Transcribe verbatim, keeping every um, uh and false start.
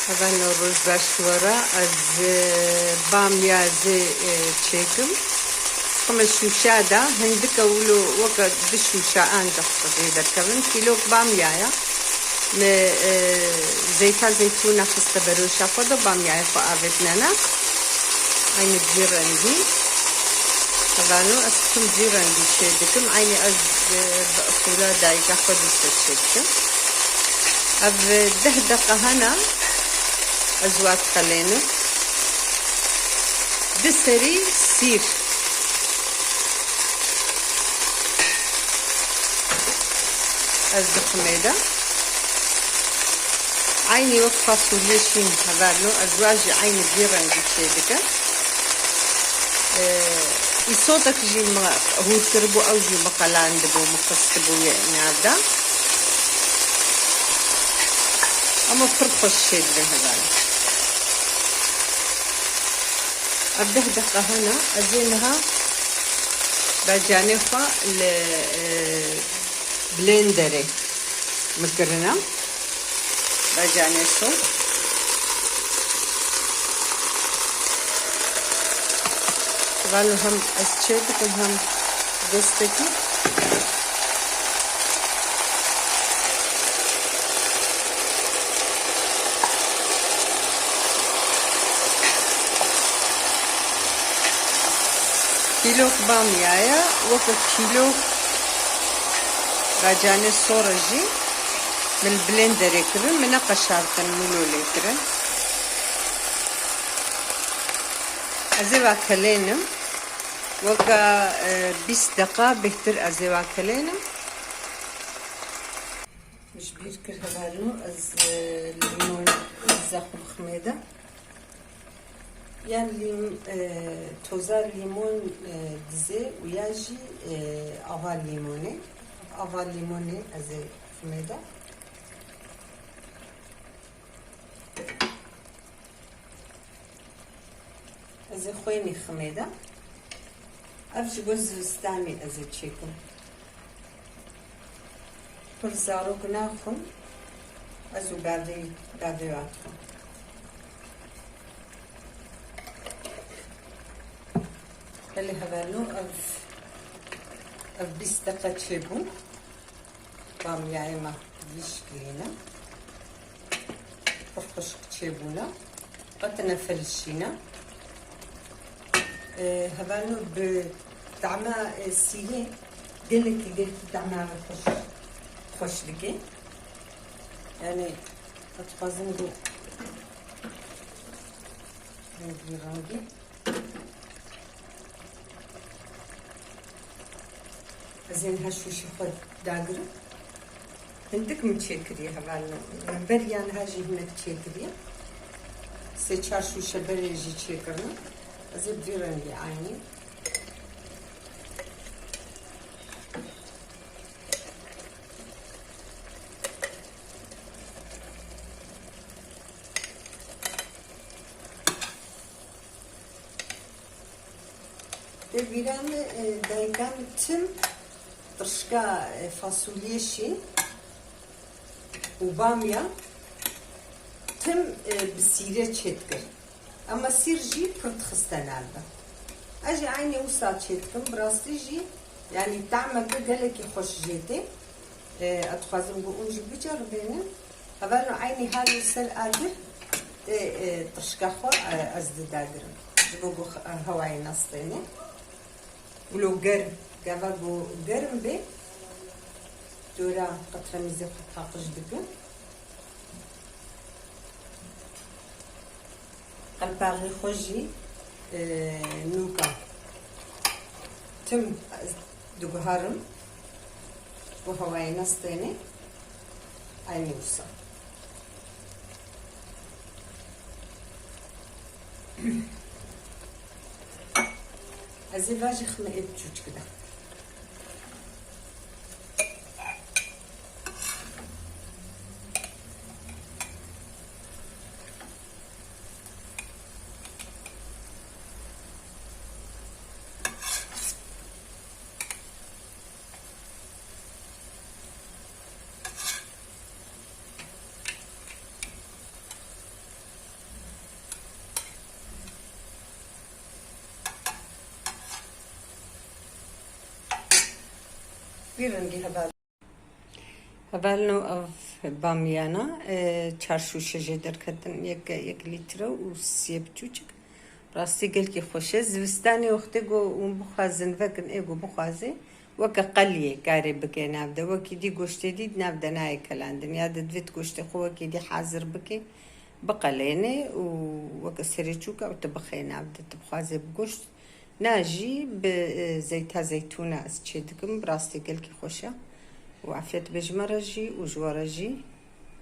Hevalno, roj baş ji we re. Ez, e, bamya zê, e, çêkim. Xime şûşa de hindike wilo weke du şûşa ancak jê derkevin. Kîlok bamya ye. Me, e, zeyta zeytûna xiste beroşa xwe de, bamyayê xwe avêtnene. Eynî bi vî rengî. Hevalno, ez tim vî rengî çê dikim. Eynî ez, e, bi uqûla dayika xwe dîse çê dikim. Ev deh deqa hene ez wa diqelênim. Di serî sîr ez diximê de. Eynî wek fasulye şîn hevalno, ez wa jî eynî vî rengî çê dikim. Ee, îsotek jî min hûr kiribû, ew jî min qelandibû, min xistibû yê nav de. Ama pir xweş çê dibe hevalno. Ev deh deqa hene, ez ê niha bacanê xwe li, e, blenderê min kirine. Bacanê sor. Hevalno, hem ez çê dikim hem destekî. Kîlok bamya ye, weke kîlok bacanê sor e jî min li blenderê kirin, min neqeşartin, mûlo lê kirin. Ez ê va kelênim. Weke, e, bîst deqa bêhtir ez ê va kelênim. Min ji bîr kir hevalno, ez, e, lîmon dizê xwe biximê de. Ya lîm-, e, toza lîmon, e, dizê û ya jî, e, ava lîmonê. Ava lîmonê ez ê biximê de. Ez ê xwênî ximê de. Ev ji bo zivistanê ez ê çêkim. Pir zarok naxwin. Ez û bavê, bavê wan dixwin. Belê hevalno, ev, ev bîst deqe çêbûn. Bamyayê me vî şikilî ne. Pir xweşik çêbûne. Qet nefilişîne. Ee, hevalno bi tahma, e, sîrê gelekî, gelekî tahma xweş, xweş dike. Yani, ez dixwazim ku rengî rengî. Ez ê niha şûşê xwe dagirim. Hindik min çêkiriye hevalno. Min beriya niha jî hinek çêkiriye. Sê çar şûşe berê jî çêkirine. Ez ê bi vî rengî eynî. Te bîra min, e, dayika min tim tirşka, e, fasulye şîn û bamya tim, e, bi sîrê çêdikir. Ema sîr jî pir dixiste nav de. Ez jî eynî wisa çêdikim, bi rastî jî, yanî tahmeke gelekî xweş jê tê. E, ez dixwazim ku hûn jî biceribênin. Hevalno eynî her li ser agir tê, e, tirşka xwe, e, ez didagirim. Ji bo ku, e, hewayê nestêne. Wilo germ, gava ku germ bê, dora qetremîzê xwe paqij dikim. Qelpaxê xwe jî, e, nûka tim diguherim, ku hewayê nestêne, eynî wisa. Ez ê vajî ximê ê biçûçik de. Rengî heval. Hevalno ev bamiyana, e, çar şûşe jê derketin, yek, yek lître û siyê biçûçik. Rastî gelkî xweş e. Zivistanê wextê ku hûn bixwazin vekin, ê ku bixwaze, weke qeliyê karê bike nav de. Wekî dî goştê dî nav de nayê kelandin. Ya de divêt goştê xwe wekî dî hazir bike, biqelêne û weke serê çûka û tu bixê nav de. Tu bixwazê bi goşt, na jî bi, e, zeyta zeytûna ez çê dikim. Bi rastî gelkî xweş e. Û afiyet be ji me re jî û ji we re jî.